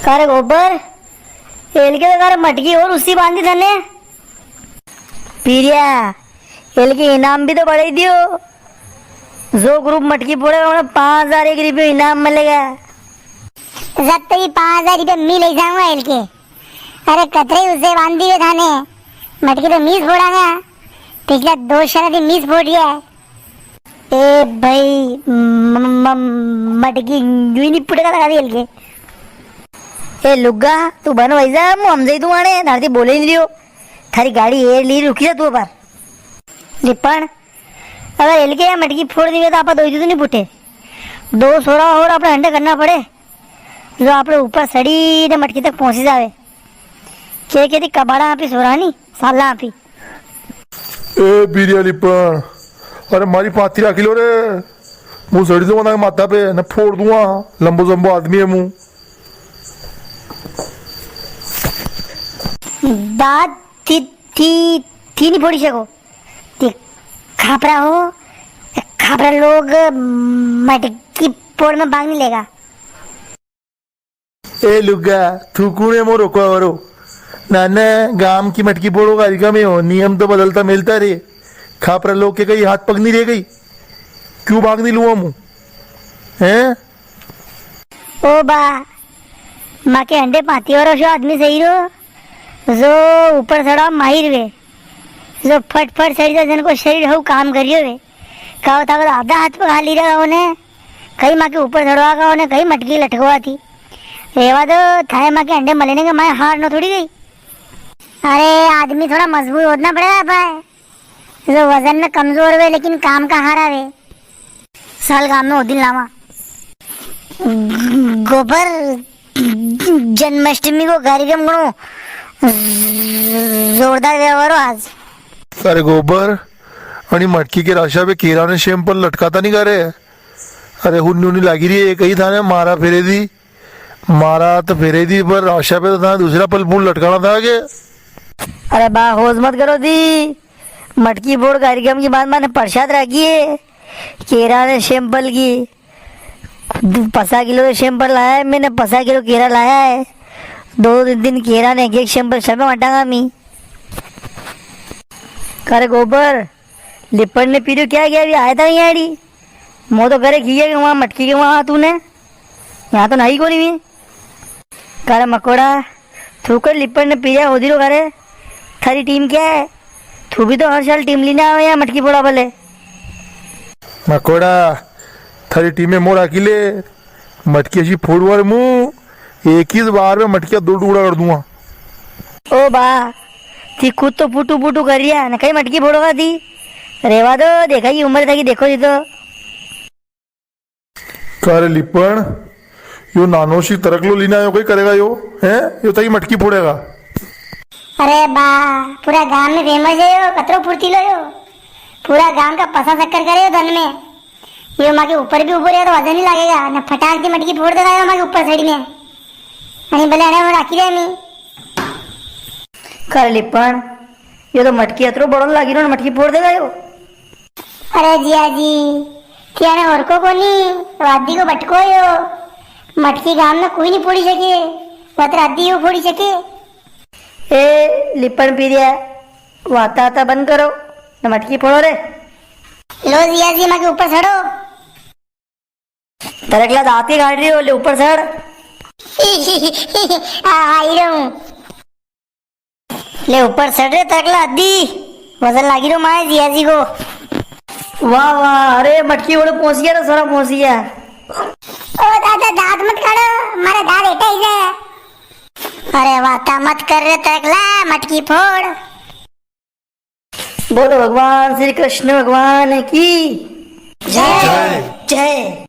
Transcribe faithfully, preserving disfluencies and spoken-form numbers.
कारे गोबर, एलके तो कारे मटकी और उसी बांधी थने। पीरिया, एलके इनाम भी तो बढ़ाई दियो। जो group मटकी फोड़ेगा, उन्हें पाँच हजार एक रुपये इनाम मिलेगा। जब तक ये पाँच हजार रुपये मी ले जाऊंगा एलके। अरे कतरे उसे बांधी हुए थाने, मटकी तो मीस फोड़ांगा। पिछला दो साल थी मीस फोड़ रिया है। ए भाई, म-, म-, म-, मटकी यूं ही नी फुटेगा, लगा दी एलके। ए लुग्गा, तू बन वई जा, मु हमजाई दूं आने, थारती बोले ही नी रियो। थारी गाड़ी एरी ली, रुकी जा तू पर। लिपण, अगर एलके या मटकी फोड़ दी तो आपा दोई तो नी फूटे। दो सोरा और आपणे हंडे करना पड़े, जो आपणे ऊपर सड़ी ने मटकी तक पहुंची जावे। के के दी कबाड़ा आपी सोरा नी, साला आपी। ए बीरिया लिपण, अरे मारी पाती राखी लो रे, मु सड़ी दूंगा ना माथा पे, न फोड़ दूंगा, लंबो जंबो आदमी है मु। दाद थी, थी, थी नी फोड़ी सको। थी खापरा हो, खापरा लोग मटकी फोड़ में भाग नी लेगा। ए लुग्गा, थू कुण है मो रोकवा वारो? नाना, गाम की मटकी फोड़ो कार्यक्रम है हो, नियम तो बदलता मिलता रे। खापरा लोग के कई हाथ पग नी रे गई, क्यों भाग नी लूं मु? हैं? ओ बा, माके हंडे पाती वारो सो आदमी सही रो, जो ऊपर सड़ा माहिर वे, जो फट फट सड़ी जा, जन को शरीर हऊ काम करियो वे। कहो था आधा हाथ पे खाली रहा होने, कई माके ऊपर सड़वा का होने, कई मटकी लटकवा थी। रेवा दो, थाए माके हंडे मलेने के माए हार नो थोड़ी गई। अरे, आदमी थोड़ा मजबूत होना पड़ेगा भाई, जो वजन में कमजोर वे लेकिन काम का हारा वे। साल गाम में ओदिन लावा। गोबर, जन्माष्टमी को कार्यक्रम घणो जोरदार व्यवहार हो आज। अरे गोबर, अणी मटकी के राशा पे केरा ने सेम पर लटकाता नी करे? अरे हुन्नी हुन्नी लागी री है, कई थाने मारा फेरे दी, मारा तो फेरे दी, पर राशा पे तो थाने दूसरा फल फूल लटकाना था के? अरे बा, होश मत करो दी, मटकी फोड़ कार्यक्रम की बात माने प्रसाद राखी है, केरा ने सेम फल की। दू-, पसा किलो तो सेम पर लाया है मैंने, पसा किलो केरा लाया है। दो दिन, दिन केरा ने एक एक सेम पर सब बांटांगा मी। करे गोबर, लिपण ने पीरियो क्या गया, अभी आया था नहीं आड़ी? मो तो करे किया कि वहाँ मटकी के वहाँ तूने, यहाँ तो नहीं कोनी भी। करे मकोड़ा, थू कर लिपण ने पीरिया होदी रो करे, थारी टीम क्या है? थू भी तो हर साल टीम लेने आवे या मटकी फोड़ा भले। मकोड़ा, थारी टीम में मोर अकेले, मटकी ऐसी फोड़वार मु, एक ही बार में मटकिया दो टुकड़ा कर दूंगा। ओ बा, थी खुद तो पुटू पुटू कर रिया, न कई मटकी फोड़ोगा थी। रेवा दो, देखा ये उम्र था कि देखो जी तो। का रे लिपण, यो नानो सी तरकलो लीने आयो, कई करेगा यो, हैं? यो तई मटकी फोड़ेगा। अरे बा, पूरा गांव में फेमस है यो, कतरो फुर्तीलो यो। पूरा गांव का पसा चक्कर करे यो दन में। यो माके ऊपर भी उबो रहे तो वजन नी लागेगा, ने फटाक दी मटकी फोड़ देगा यो माके ऊपर सड़ी ने। अरे भले अरे वो राखी दे मी। का रे लिपण, यो तो मटकी अतरो बड़ो लागी रो ने मटकी फोड़ देगा यो। अरे जियाजी, थी अने ओरखो कोनी, वादी को बटको यो। मटकी गाम में कोई नी फोड़ी सके, वो तो रादी यो फोड़ी सके। ए, लिपण पीरिया, वाता वाता बंद करो, न मटकी फोड़ो रे। लो जियाजी, माके ऊपर सड़ो। तरकला दांत के काट रही हो, ले ऊपर सड़। आ, आई रहूं। ले ऊपर सड़ रे तरकला अद्दी, वजन लागी रो माए जियाजी को। वाह, वाह, अरे मटकी ओड़े पहुंच गया रे, सारा पहुंच गया। ओ दादा, दांत मत काढ़ो, मारे दांत हेठा ही जाए। अरे वाता मत कर रे तरकला, मटकी फोड़। बोलो भगवान श्री कृष्ण भगवान की जय। जय। जय।